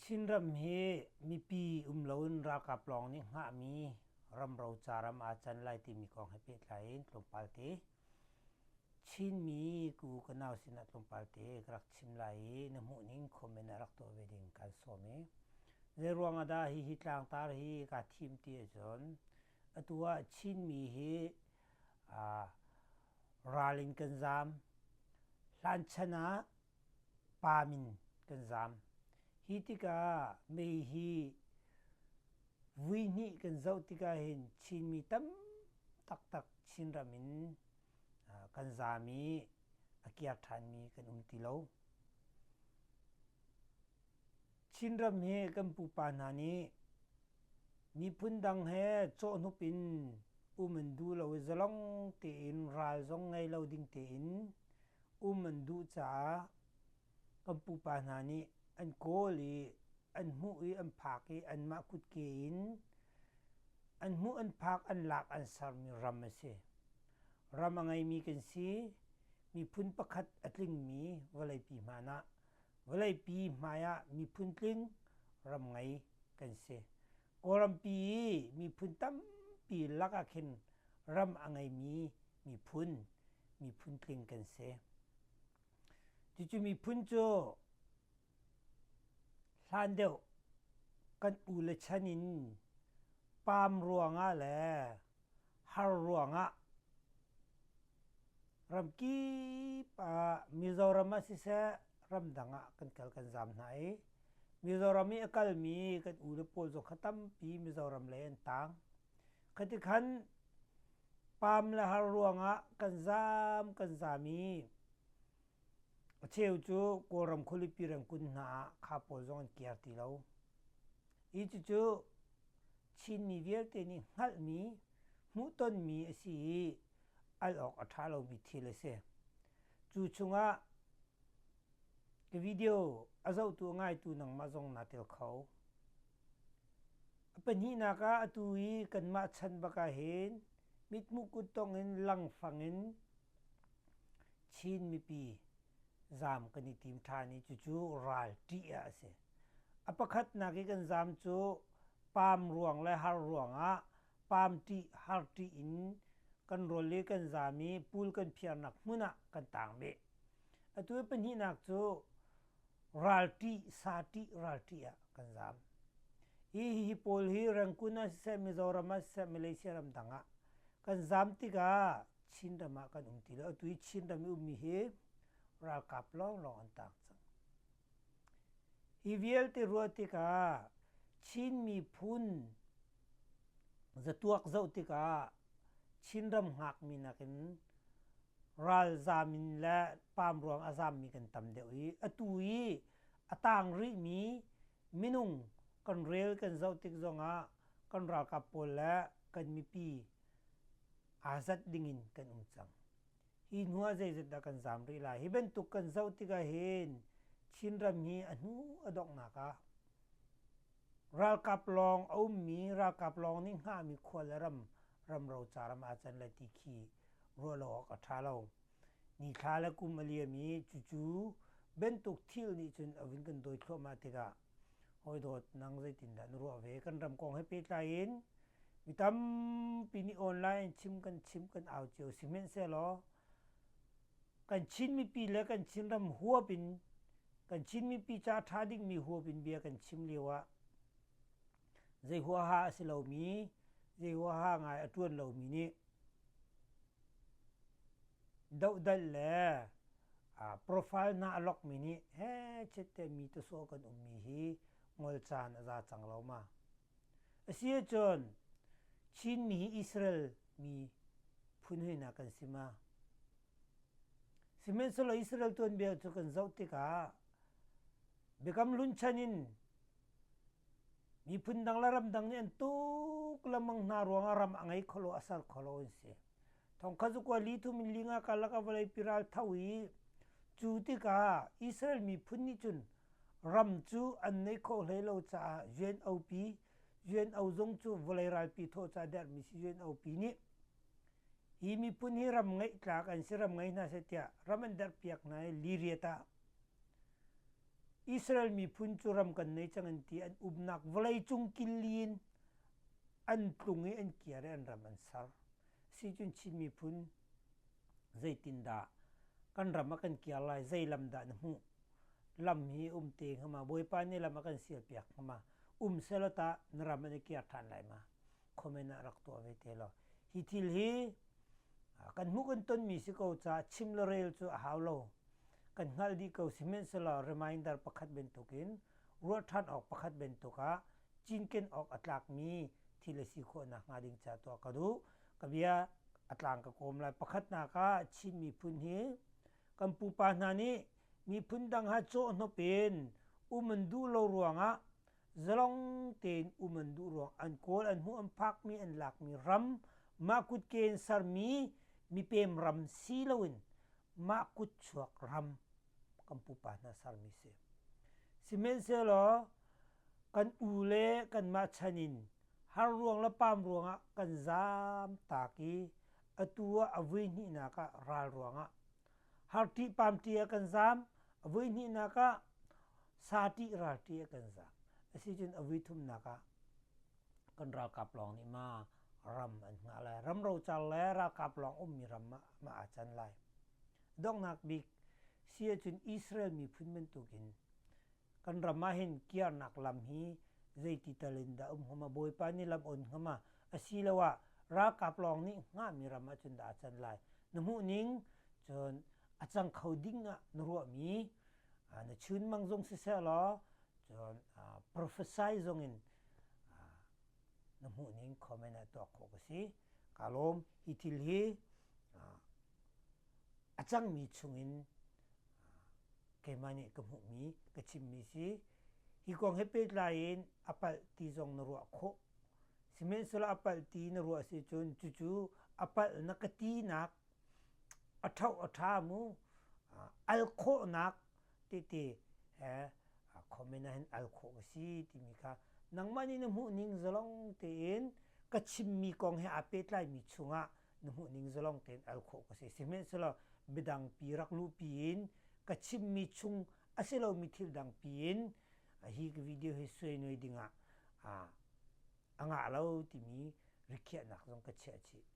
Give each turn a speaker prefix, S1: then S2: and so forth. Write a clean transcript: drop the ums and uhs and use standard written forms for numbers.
S1: Chinram hi mipi um loin ralkap lawng nih hngahmi ram roca ram aa can lai timi kong he pehtlai in tlawmpal te Chinmi ku ka nau sinah tlawmpal te ka rak chim lai i na hmuhning comment ah rak tuah ve ding kan sawm i zeiruang ah dah hihi tlangtar hi kaa thim ti ahcun atu ah Chinmi hi ral in kan zaam. Hlan chan ah paam in kan zaam. Hi tikah mei hi vui hnih kan zoh tikah hin Chinmi tam taktak Chinram in kan zaam i a kiar ṭhanmi kan um ti lo. Chinram hi kan pupa hna nih miphun dang he cawhhnup in um an duh lo i zalong tein ral zong ngei lo ding tein um an duh caah kan pupa hna nih an kawl i an hmuh i an phak i anmah kutke in an hmuh an phak an lak an sermi ram a si. Ram a ngeimi kan si. Miphun pakhat a tlingmi vawleipi hmaan ah vawleipi hmai ah miphun tling ram ngei kan si. Kawlrampi i miphun tampi lak ah khin ram a ngeimi miphun miphun tling kan si. Cucu miphun cu hlan deuh kan u le chan in paam ruangah le har ruangah ramkip ah Mizoram ah siseh ramdang ah kan kal kan zaam hna i Mizoram i a kalmi kan u le pawl zong kha tampi Mizoram lei an tang. Khati khan paam le har ruangah kan zaam kan zaam i a cheu cu Kawlram khualipi Rangoon hna ah kha pawl zong an kiar ti lo. Hi cucu Chinmi vialte nih hngalhmi, hmuhtonmi a si i al awk a ṭha lomi thil a si. Cu chungah ka video a zohtu a ngaitu nangmah zong naa tel kho. A pahnihnak ah atu i kanmah chan bak ah hin mithmuh kuttong in langfang in Chin mipi zaam kan i tim ṭhan i cucu ral ṭih ah a si. A pakhatnak i kan zaam cu paam ruang le har ruangah paam ṭih har ṭih in kan rawl i kan zaam i puul kan phiarnak hmun ah kan taang beh. Atu i pahnihnak cu ral ṭih, sa ṭih, ral ṭih ah kan zaam. Hi hi pawl hi Rangoon ah siseh, Mizoram ah siseh, Malaysia ram dang ah kan zaam tikah Chinram ah kan um ti lo. Atu i Chinram i ummi hi ralkap lawnglawng an taang cang. Hi vialte ruah tikah Chin miphun zatuak zoh tikah Chinram hngakmi nakin ralzam in le paam ruang a zammi kan tam deuh i atu i a taang rihmi minung kan rel kan zoh tik zongah kan ralkap pawl le kan mipi aa zat dingin kan um cang. Hi hnu ah zeizat dah kan zaam rih lai? Hi bantuk kan zoh tikah hin Chinram hi a hnu a donghnak ah ralkap lawng a ummi, ralkap lawng nih hngahmi khua le ram, ram roca ram aa can lai ti khi ruah lo awk a ṭha lo. Nithla le kum a liam i cucu bantuk thil nih cun a vun kan dawi thluahmah tikah hawi dawt nang zeitindah na ruah ve? Kan ram kong he pehtlai in Mi tampi nih online in chim kan chim kan au cio sihmanhsehlaw kan Chin mipi le kan Chinram huap in kan Chin mipi ca ṭha dingmi huap in bia kan chim lio ah zei huaha a si lomi zei huaha ngai a ṭuan lomi nih dohdalh le profile hna a lokmi nih he chitte mi tasawh kan ummi hi ngol caan a za cang lo ma. Asi ahcun Chinmi hi Israel mi phun hoi kan si ma? Sihmanhsehlaw Israel tuanbia cu kan zoh tikah Biakam Hlun chan in miphun dang le ram dang nih an tuk lengmang hna ruangah ram a ngei kholo a ser kholo an si. Thongkhat zakua li thum in li nga karlak ah vawleipi ral tho i cu tikah Israel miphun nih cun ram cu an neih khawh hlei lo caah UNOP UNO zung cu vawlei ralpi thawh ca derhmi si UNOP nih hi miphun hi ram ngeih tlak an si ram ngei hna seh tiah ram an derhpiak hna i liriat ah. Israel miphun cu ram kan nei cang an ti an umnak vawleicung killi in an tlung i an kiar i an ram an ser. Sicun Chin miphun zeitindah kan ram ah kan kiar lai, zei lam dah na hmuh? Lam hi um te hnga ma? Bawipa nih lam a kan sialpiak hnga ma? Um selaw tah na ram an i kiar ṭhan lai ma? Comment ah rak tuah ve te law. Hi thil hi kan hmuh kan tonmi si ko caah chim le rel cu a hau lo. Kan hngalh dih ko sihmanhsehlaw reminder pakhat bantukin ruah ṭhan awk pakhat bantuk ah cinken awk a tlakmi thil a si khawh nakhnga ding ca tuah ka duh. Ka bia a tlang ka kawm lai. Pakhatnak ah Chin miphun hi kan pupa hna nih miphun dang ha cawhnop in um an duh lo ruangah zalong tein um an duh ruang an kawl an hmuh an phakmi an lakmi ram mah kutke in sermi mipem ram si loin mah kutchuak ram kan pupa hna sermi si. Sihmanhsehlaw kan u le kanmah chan in har ruang le pam ruangah kan zaam taak i atu ah a vui hnihnak ah ral ruangah har ṭih pam ṭih ah kan zaam a vui hnihnak ah sa ṭih ral ṭih ah kan zaam asicun a vui thumnak ah kan ralkap lawng nih ma ram an hngah lai ram rocar le ralkap lawng ummi ram ah ma aa can lai donghnak bik si ahcun Israel miphun bantukin kan ram ah hin kiarnak lam hi zeiti tal in dah um hnga Bawipa nih lam on hnga ma asiloah ralkap lawng nih hngahmi ram ahcun dah a can lai na hmuh ning cun a cang kho ding ah na ruahmi na chunmang zong siseh law cun prophesy zong in na hmuh ning comment ah tuah khawh ka si ka lawm hi thil hi a cangmi chungin keimah nih ka hmuhmi ka chimmi si. Hi kong he pehtlai in a palh ti zong na ruah khawh. Sihmanhsehlaw a palh ti na ruah si cun cucu a palh na ka tinak a ṭhoh a ṭha mu al khawhnak tete he comment ah hin al khawh ka si timi kha nangmah nih na hmuh ning zalong tein ka chimmi kong he aa pehtlaimi chungah na hmuhning zalong tein al khawh ka si. Sihmanhsehlaw midang pi rak luhpi in ka chimmi chung a si lomi thil dang pi in hi video hi suai dingah a ngah lo timi rikhiahnak zong ka chiah chih.